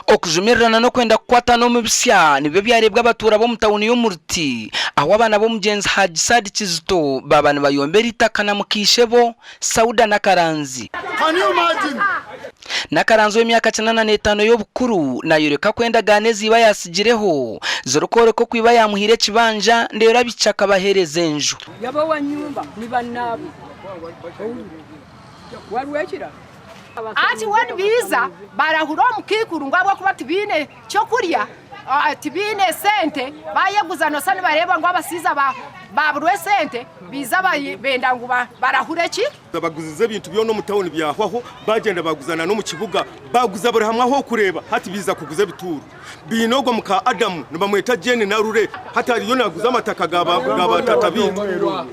Okujumirirana n'okwenda kukwatana omu bitsya nibyo byareebwa abatuura b'omu tauni y'Omuruti ahu abaana b'omugyenzi Hajji Saadi Kizito baaba nibayombera eitaka na mukaishebo Sauda Nakaranzi. Nakaranzi ow'emyaka 85 y'obukuru nayoreka ku endagaano ezi iba yaatsigireho zirikworeka oku iba yaamuhaire ekibanja ndeero abaishiki akabaheereza enju. Yabawa nyumba ni bannaabwe. Waliwo ekirala? Ati we nibaija barahura omu kaikuru ngu ahabw'okuba tibaine ky'okurya, tibaine sente, bayeguza noshusha nibareeba ngu abashaija baburwa esente baija benda ngu barahure ki? Baguzize ebintu byona omu tawuni byahwaho, bagyenda baguza na n'omu kibuga, baguza buri hamwe ahu orikureeba. Hati baija kuguza ebituuro. Baine ogwo muka Adamu nibamweta Jane Narure, hati ariyo naaguza amataka ga baatata baitu.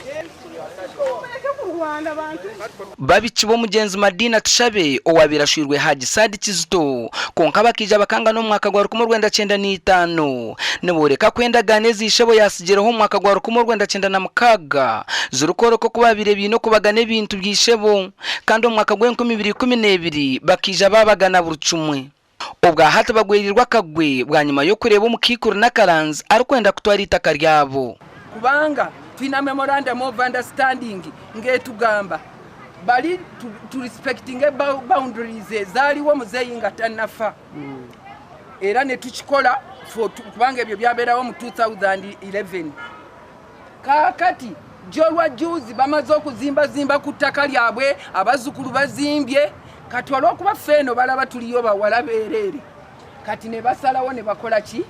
Babiki b'omugyenzi Madina Tushabe owabaire ashwirwe Hajji Saadi Kizito kwonka bakaija bakangana omu mwaka gwa 1995 niboreka ku endagaano ezi ishebo yaatsigireho omu mwaka gwa 1996 zirikworeka oku baabaire baine okubagana ebintu bya ishebo kandi omu mwaka gw'enkumi ibiri ikumi n'ebiri bakaija baabagana buri kimwe. Obwa hati bagweriirwe akagwe bwanyima y'okureeba omukaikuru Nakaranzi arikwenda kutwara eitaka ryabo. Kubanga twine memorandum of understanding ng'etugamba bari tu respectinge boundaries ezariwo muzeeyi nga tanafa era netukikora kubanga ebyo byaberawo mu 2011. Kaakati jjo lwa jjuuzi bamaze okuzimbazimba ku ttaka lyabwe, abazzukulu bazimbye, kati olw'okuba ffe eno balaba tuliyo bawala beereere, kati ne basalawo ne bakola ki?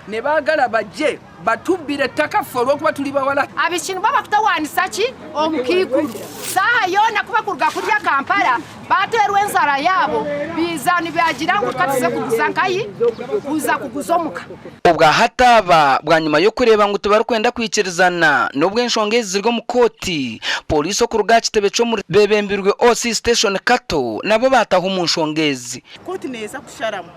Ne baagala bajje batubbire ettaka ffe olw'okuba tuli bawala. Abaishiki nibo bakutawaanisa ki omukaikuru saaha yoona ku bakuruga kurya Kampala baateerwa enzara yaabo baiza nibagira ngu ka tuze kuguza nkahi? Kuza kuguza omuka. Obwa hati aba bwanyima y'okureeba ngu tibarikwenda kwikirizana n'obu enshonga ezi ziri omu kooti, Pooriisi okuruga aha kitebe ky'omuri beebembirwe OC Station Kato nabo baataho omu nshonga ezi. Kooti neeza kusharamu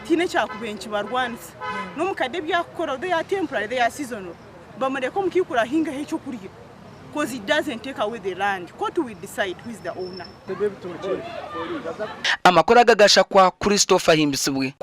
tihaine ekyakubaire nikibarwanisa. N'omukade ebi arikukora they are temporary, they are seasonal. Bamureke omukaikuru ahingeho ekyokurya coz it doesn't take away the land. Court will decide who is the owner. Amakuru aga gashakwa Christopher Ahimbisibwe.